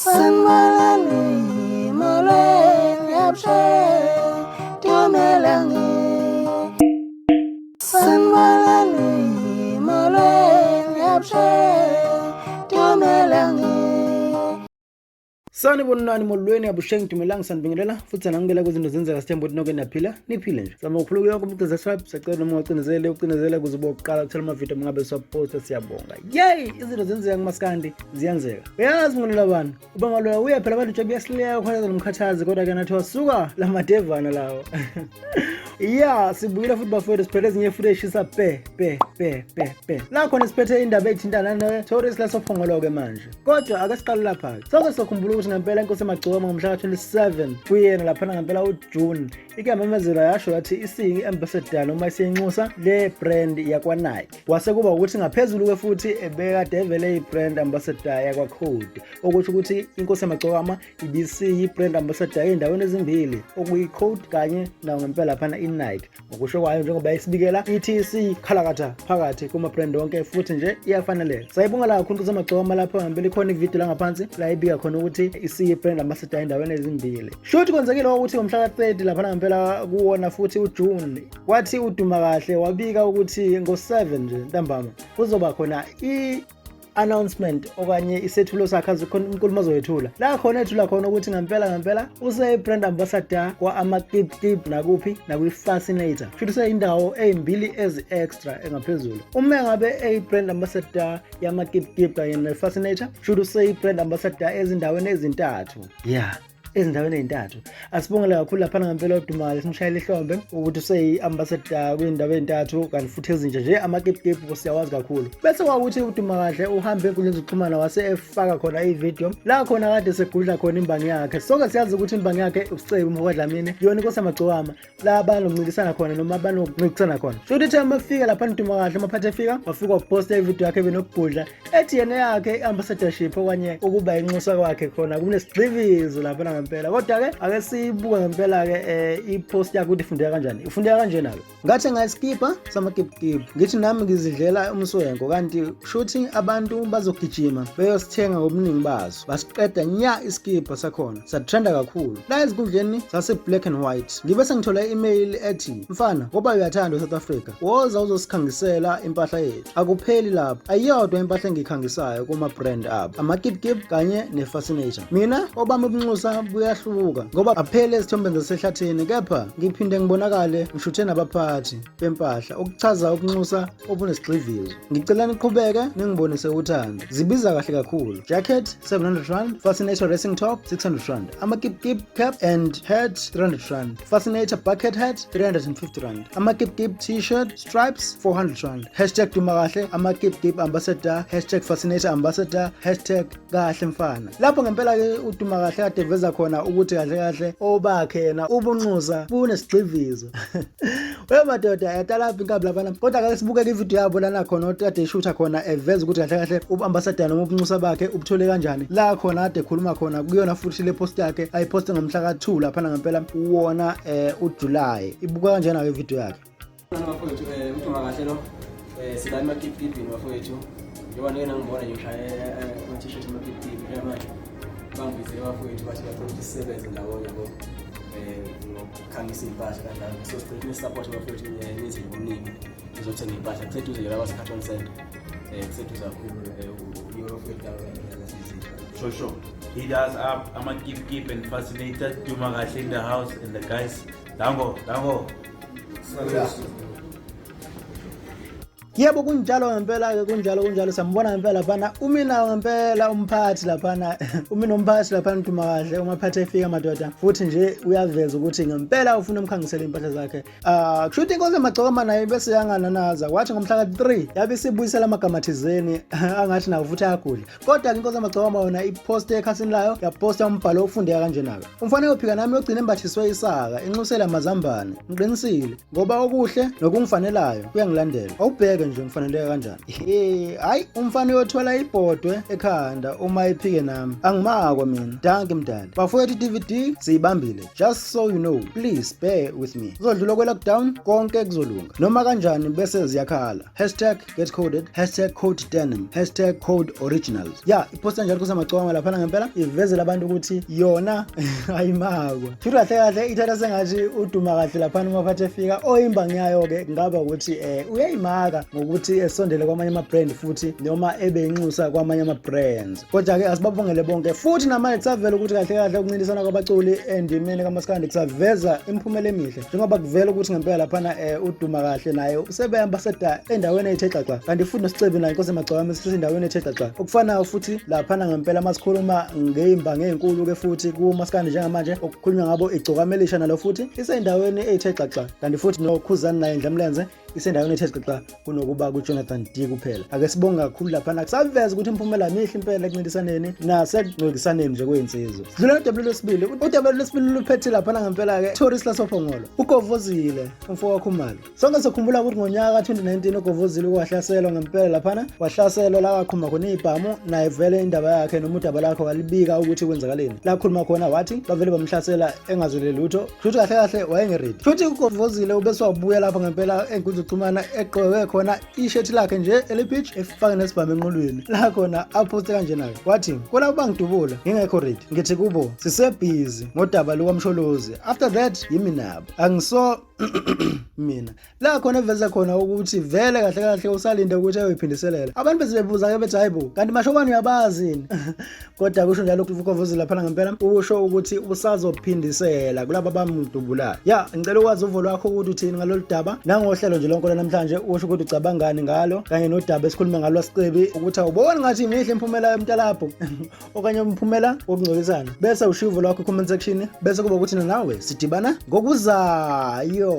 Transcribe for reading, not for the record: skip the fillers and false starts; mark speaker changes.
Speaker 1: Sanibonani, molweni, abusheng, dumelang. Sanibonani, molweni, abusheng, dumelang.
Speaker 2: Sanibonani, molweni, avuxeni, dumelang, sanibingelela futhi sanamukela kwizinto zenzeka. Sithemba ukuthi nonke niyaphila, niphile nje. Sama ukukhulu yonke umuntu subscribe, siyacela noma ungacinezele ucinezele ukuze ube uqala ukuthola amavidiyo mangabe siwaposta. Siyabonga. Yey, izinto zenzeka kumaskandi, ziyenzeka. Uyazi ngolola bani uba ngaloya uya phela abantu nje kuyasileka khona nomkhathazi, kodwa ke nathi wasuka lamadevana lawo. Ya, sibuyile futhi bafowethu, siphethe ezinye futhi eshisa pe pe pe pe pe. La khona siphethe indaba ethintana ne-tourist lasophongolo-ke manje, kodwa ake siqale lapha-ke. Sonke sizokhumbula ukuthi ngempela inkosi emagcokama ngomhla ka-27 kuyena laphana ngempela uJune ike yamemezela, yasho yathi isiyi-ambassador noma isiyinxusa le brand yakwaNike. Kwase kuba ukuthi ngaphezulu-ke futhi ebekade evele i-brand ambassador yakwaCode, okusho ukuthi inkosi yamagcokama ibisiyi-brand ambassador ey'ndaweni ezimbili, okuyi-Code kanye nawo ngempela laphana i-Nike. Ngokusho kwayo, njengoba isibikela, ithi isiyikhalakatha phakathi kuma-brand onke, futhi nje iyafaneleka. Sayibonga kakhulu inkosi yamagcokama. Lapho ngempela ikhona ividiyo la ngaphansi la ibika khona ukuthi isiyi-brand ambassador ey'ndaweni ezimbili. Shuthi kwenzekile ukuthi ngomhla ka-30 laphana ngempela kuwona futhi uJune, wathi uduma kahle wabika ukuthi ngo-7 nje ntambama kuzoba khona i-announcement okanye isethulo sakhe, azikhona inkulumo azoyethula la khona, ethula khona ukuthi ngempela ngempela use-brand ambassador kwa-Amakipkip nakuphi nakwi-Fascinator. Futhi useyindawo ey'mbili ezi-extra engaphezulu. Uma ngabe eyi-brand ambassador yamaKipkip kanye ne-Fascinator, shuthi useyi-brand ambassador ezindaweni ezintathu. Ya, ezindaweni ey'ntathu. Asibongele kakhulu laphana ngempela odumale, simshayele ihlombe ukuthi useyi-ambassador kwiy'ndawo ey'ntathu kanti futhi ezintsha nje. Amakipkip siyawazi kakhulu. Bese kwawukuthi uduma kahle uhambe enkundleni zokuxhumana wase efaka khona ividiyo la khona kade segudla khona imbangi yakhe. Sonke siyazi ukuthi imbangi yakhe uSicebi uMfokadlamini, yona inkosi yamagcokama, la banokuncintisana khona noma banokuncintisana khona. Shuthi ithe uma fika lapha niduma kahle, umaphathi efika, wafika waposta ividiyo yakhe benokugudla, ethi yena yakhe i-ambassadorship okanye ukuba inxusa kwakhe khona kunesigxivizo laphana ngempela. Kodwa-ke ake siyibuke ngempela-ke i-post yakhe ukuthi ifundeka kanjani. Ifundeka kanjena-ke: "Ngathi ngayiskipha samakipkip, ngithi nami ngizidlela umswenko, kanti shuthi abantu bazogijima beyosithenga ngobuningi bazo, basiqeda nya iskipha sakhona. Satrenda kakhulu la ezinkundleni sase-black and white. Ngibe sengithola i-email ethi, 'Mfana, ngoba uyathanda e-South Africa, woza uzosikhangisela impahla yethu.' Akupheli lapho, ayiyodwa impahla engiyikhangisayo kuma-brand abo, Amakipkip kanye ne-Fascinator. Mina obami ubunxusa buyahluka ngoba apheli ezithombeni zasehlathini, kepha ngiphinde ngibonakale ngishuthe nabaphathi bempahla, okuchaza ukunxusa obunesigxivizo. Ngicela niqhubeke ningibonise uthando. Zibiza kahle kakhulu. Jacket R700, Fascinator racing top R600, Amakipkip cap and hat R300, Fascinator bucket hat R350, Amakipkip T-shirt stripes R400. #DumakaHle Amakipkip ambassador, #FascinatorAmbassador, #KahleMfana." Lapho ngempela-ke uduma kahle kade veza khona ukuthi kahle kahle obakhe yena ubunxusa bunesigxivizo. We madoda, yatalapha inkabi laphana. Kodwa ake sibukeke ividiyo yabo lana khona kade eshutha khona, eveza ukuthi kahle kahle ubu-ambassador noma ubunxusa bakhe ubuthole kanjani, la khona kade ekhuluma khona kuyona futhi le post yakhe ayiposte ngomhla ka-2 laphana ngempela wona uJuly. Ibuka kanjena-ke ividiyo yakhe.
Speaker 3: Bafowethu, uduma kahle lo. Silana emakipkipini bafowethu. Njengoba nike nangibona nje ngishaye ama-T-shirt amakipkip njengamanje. Bangibizile bafowethu, bathi bacela ukuthi sisebenze ndawonye, yabo. Ngokukhangisa iy'mpahla kanjalo. So sicela ni-support bafowethu, nize ngobuningi nizothenga iy'mpahla. Kuseduze nje la kwase-Carlton Centre. Kuseduze kakhulu, yiyo bafowethu laba abasizile.
Speaker 4: Sure. Hit us up. I'm a keep keep and Fascinated. Duma Kahle in the house and the guys. Dango, dango.
Speaker 2: Yebo, kunjalo ngempela-ke, kunjalo, kunjalo. Sambona ngempela laphana umina ngempela umphathi laphana, umina umphathi laphana, uduma kahle umaphathi efika madoda. Futhi nje uyaveza ukuthi ngempela ufuna umkhangisela iy'mpahla zakhe. Ah, kusho ukuthi inkosi emagcokama nayo bese yangananaza, kwathi ngomhla ka-3 yabe isibuyisela amagama thizeni angathi nawo futhi ayagudla. Kodwa-ke inkosi amagcokama yona iposte ekhasini layo, yaposta umbhalo ofundeka kanjena-ke: "Umfana yophika nami yogcina embathiswe isaka, inxusela amazambane. Ngiqinisile ngoba okuhle nokungifanelayo kuyangilandela. Awubheke nje." nje ngifaneleka kanjani. He, hayi umfana uyothwala ibhodwe ekhanda uma ephike nami. Angimakwa mina. Dankie mdali. Bafowethu i-DVD siyibambile. Just so you know, please bear with me. Kuzodlula kwe-lockdown konke kuzolunga. Noma kanjani bese ziyakhala. Hashtag get coded, hashtag code denim, hashtag code originals. Ya, iphosta njalo kusamacwanga laphana ngempela ivezela abantu ukuthi yona ayimakwa. Futhi kahle kahle ithatha sengathi uduma kahle laphana uma phathe efika oyimbangi yayo-ke kungaba ukuthi uyayimaka ngokuthi esondele kwamanye ama-brand futhi noma ebe inxusa kwamanye ama-brands. Kodwa-ke asibabongele bonke futhi namanje kusavela ukuthi kahle kahle ukuncintisana kwabaculi endimeni kamaskandi kusaveza imiphumela emihle njengoba kuvela ukuthi ngempela laphana uduma kahle naye usebe-ambassador endaweni ethe xaxa, kanti futhi noSicebi naye Inkosi Magcwama usesendaweni ethe xaxa. Okufanayo futhi laphana ngempela masikhuluma ngey'mbangi ey'nkulu-ke futhi kumaskandi njengamanje okukhulunywa ngabo igcokama elisha nalo futhi isendaweni ethe xaxa, kanti futhi noKhuzani naye Ndlamlenze isendaweni ethe xaxa kunokuba kuJonathan D kuphela. Ake sibonge kakhulu laphana kusaveza ukuthi imiphumela mihle impela ekuncintisaneni nasekungcwekisaneni nje kweyinsizwa. Sidlula udaba lwesibili. Udaba lwesibili luphethe laphana ngempela-ke tourist lasoPhongolo. Ugovozile umfo waKhumalo. Sonke sikhumbula ukuthi ngonyaka ka-2019 ugovozile wahlaselwa ngempela laphana, wahlaselwa la waqhuma khona ibhamu, naye vele indaba yakhe noma udaba lakhe walibika ukuthi kwenzakaleni. Lakhuluma khona wathi bavele bamhlasela engazwele lutho, futhi kahle kahle wayengeredi. Futhi ugovozile ubese wabuya lapha ngempela enkundla zokuxhumana egqoke khona ishethi lakhe nje elipeach efake nesibhamu enqulwini. La khona aphoste kanjena-ke wathi kulabo bangidubula ngingekho ready, ngithi kubo sisebhizi ngodaba lukaMsholozi, after that yimi nabo angiso mina. La khona eveza khona ukuthi vele kahle kahle usalinde ukuthi ayoyiphindiselela. Abantu bese bebuza-ke bethi hayi bo, kanti mashobani uyabazi yini? Kodwa kusho njalo ugovozile laphana ngempela usho ukuthi usazophindisela kulabo abamdubulayo. Ya, ngicela ukwazi uvo lwakho ukuthi uthini ngalolu daba nangohlelo nje lonke namhlanje, usho ukuthi ucabangani ngalo kanye nodaba esikhuluma ngalo lwasicebi, ukuthi awuboni ngathi mihle imiphumela yomntalapho okanye umphumela wokungcolisana. Bese ushiya uvo lwakho comment section, bese kuba ukuthi nawe sidibana ngokuzayo.